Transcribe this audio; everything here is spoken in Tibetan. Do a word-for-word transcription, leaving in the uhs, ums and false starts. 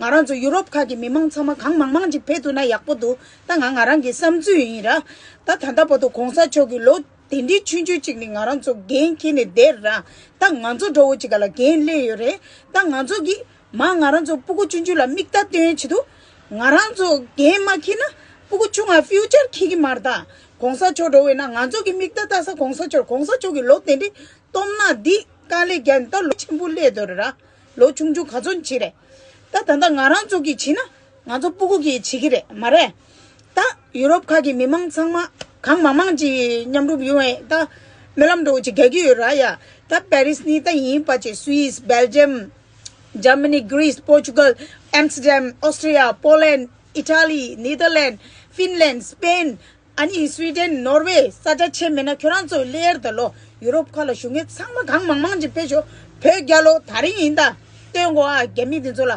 ང་རང་ཚོ་ཡུ་རོབ་ཁག་གི་མི་མང་ཚང་མ་གང་མང་མང་ཅིག་ཕེབས་ཐུབ་ན་ཡག་པོ་འདུག་ད་ང་ང་རང་གི་བསམ་ཚུལ་ཡིན་ར། ད་ད་ལྟ་བར་དུ་གོང་ས་མཆོག་གི་ལོ་དེ་འདྲའི་ཆུང་ཆུང་ཅིག་ནས་ང་རང་ཚོ་འགན་འཁྱེར་ནས་བསྡད་ར། ད་ང་ཚོ་འདྲ་བོ་ཅིག་ག་ལ་འགན་སླེབས་ཡོད་རེད། ད་ང་ཚོ་གི་མ་ང་རང་ཚོ་སྤུ་གུ་ཆུང་ཆུང་ལ་མིག་ལྟ་སྟོན་ཆེད་དུ་ང་རང་ཚོ་འགན་མ་འཁྱེར་ན་སྤུ་གུ་ཆུང་ང་ཕིའུ་ཅར་འཁྱེར་གི་མ་རེད། ད་གོང་ས་མཆོག་འདྲ་བོ་ཡིན་ན་ང་ཚོ་གི་མིག་ལྟ་ལྟ་ས་གོང་ས་མཆོག་གོང་ས་མཆོག་གི་ལོ་དེ་འདྲའི་སྟོབས་ན་འདི་དཀའ་ལས་བརྒྱབ་ནས་ད་ལོ་ཆེན་པོ་སླེབས་འདུག་ར། ལོ་ཆུང་ཆུང་ག་ཚོད་ཅིག་རེད། ད་ད་ལྟ་ང་རང་ཚོ་གིས་བྱས་ན་ང་ཚོ་སྤུ་གུ་གིས་བྱེད་ཀྱི་རེད་མ་རེད། ད་ཡུ་རོབ་ཁག་གི་མི་མང་ཚང་མ་གང་མང་མང་ཅིག་མཉམ་རུབ་ཡོང་བས་ད་སྨོན་ལམ་འདྲ་བོ་ཅིག་རྒྱག་གི་ཡོད་ར་ཡ། ད་པེ་རིས་ནི་ད་ཡིན་པ་ཅིག་སུའིས། སྦེལ་ཇམ། Germany, Greece, Portugal, Amsterdam, Austria, Poland, Italy, Netherlands, Finland, Spain, ཨ་ནི་སུའི་ཌེན། ནོར་ཝེ། ས་ཆ་ཆེ་མེད་ན་ཁྱོད་རང་ཚོ་ལེར་ད་ལོ་ཡུ་རོབ་ཁག་ལ་བཞུགས་མཁན་ཚང་མ་གང་མང་མང་ཅིག་ཕེབས་ཤོག་བོད་རྒྱལ་ལོ་ད་རིང་ཡིན་ད། སྟོན་དགོས་ཨ་རྒྱ་མི་དེ་ཚོ་ལ།